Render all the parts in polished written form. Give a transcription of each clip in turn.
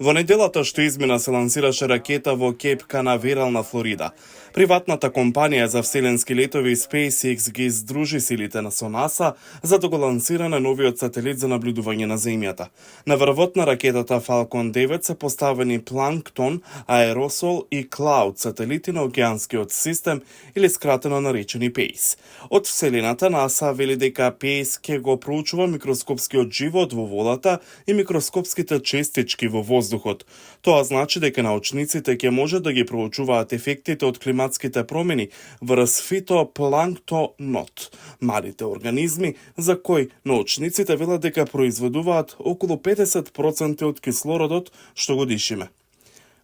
Во неделата што измина се лансираше ракета во Кейп Канаверал на Флорида. Приватната компанија за вселенски летови SpaceX ги здружи силите со НАСА за да го лансира на новиот сателит за наблюдување на Земјата. На врвот на ракетата Falcon 9 се поставени планктон, аеросол и клауд сателити на океанскиот систем или скратено наречени PACE. Од вселената НАСА вели дека PACE ќе го проучува микроскопскиот живот во водата и микроскопските честички во воздухот. Тоа значи дека научниците ќе можат да ги проучуваат ефектите од климатските промени врз фитопланктонот, малите организми за кои научниците велат дека произведуваат околу 50% од кислородот што го дишиме.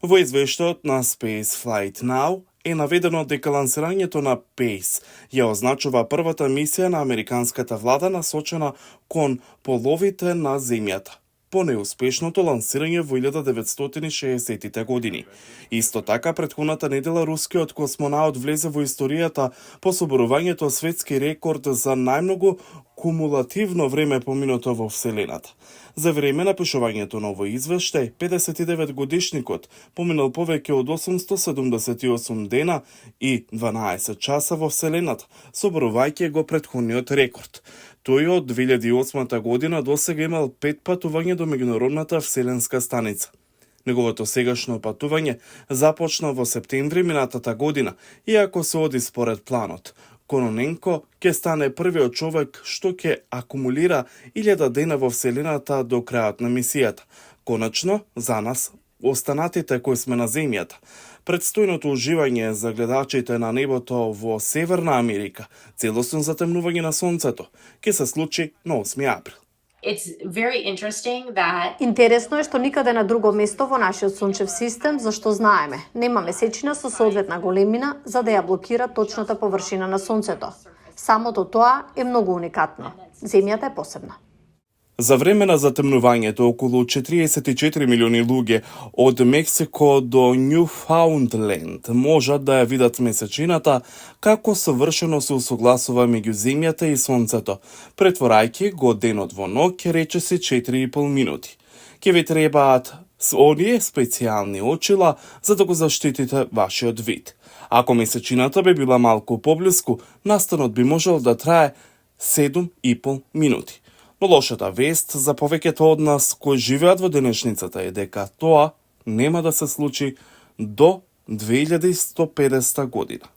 Во извештајот на Space Flight Now е наведено дека лансирањето на PACE ја означува првата мисија на американската влада насочена кон половите на Земјата по неуспешното лансирање во 1960-тите години. Исто така, претходната недела рускиот космонаут влезе во историјата по соборувањето светски рекорд за најмногу кумулативно време поминато во Вселената. За време на пишувањето на овој извештај, 59-годишникот поминал повеќе од 878 дена и 12 часа во Вселената, соборувајќи го претходниот рекорд. Тој од 2008 година досега имал 5 патувања до меѓународната вселенска станица. Неговото сегашно патување започна во септември минатата година, иако се оди според планот. Кононенко ќе стане првиот човек што ќе акумулира 1000 дена во Вселената до крајот на мисијата. Конечно, за нас, останатите кои сме на Земјата, предстојното уживање за гледачите на небото во Северна Америка, целосно затемнување на Сонцето, ќе се случи на 8 април. Интересно е што никаде на друго место во нашиот сончев систем, зашто знаеме, нема месечина со соодветна големина за да ја блокира точната површина на Сонцето. Самото тоа е многу уникатно. Земјата е посебна. За време на затемнувањето, околу 44 милиони луѓе од Мексико до Њуфаундленд можат да ја видат месечината како совршено се усогласува меѓу Земјата и Сонцето, претворајќи го денот во ноќ речиси 4,5 минути. Ќе ви требаат оние специјални очила за да го заштитите вашиот вид. Ако месечината би била малку поблиску, настанот би можел да трае 7,5 минути. Но лошата вест за повеќето од нас кои живеат во денешницата е дека тоа нема да се случи до 2150 година.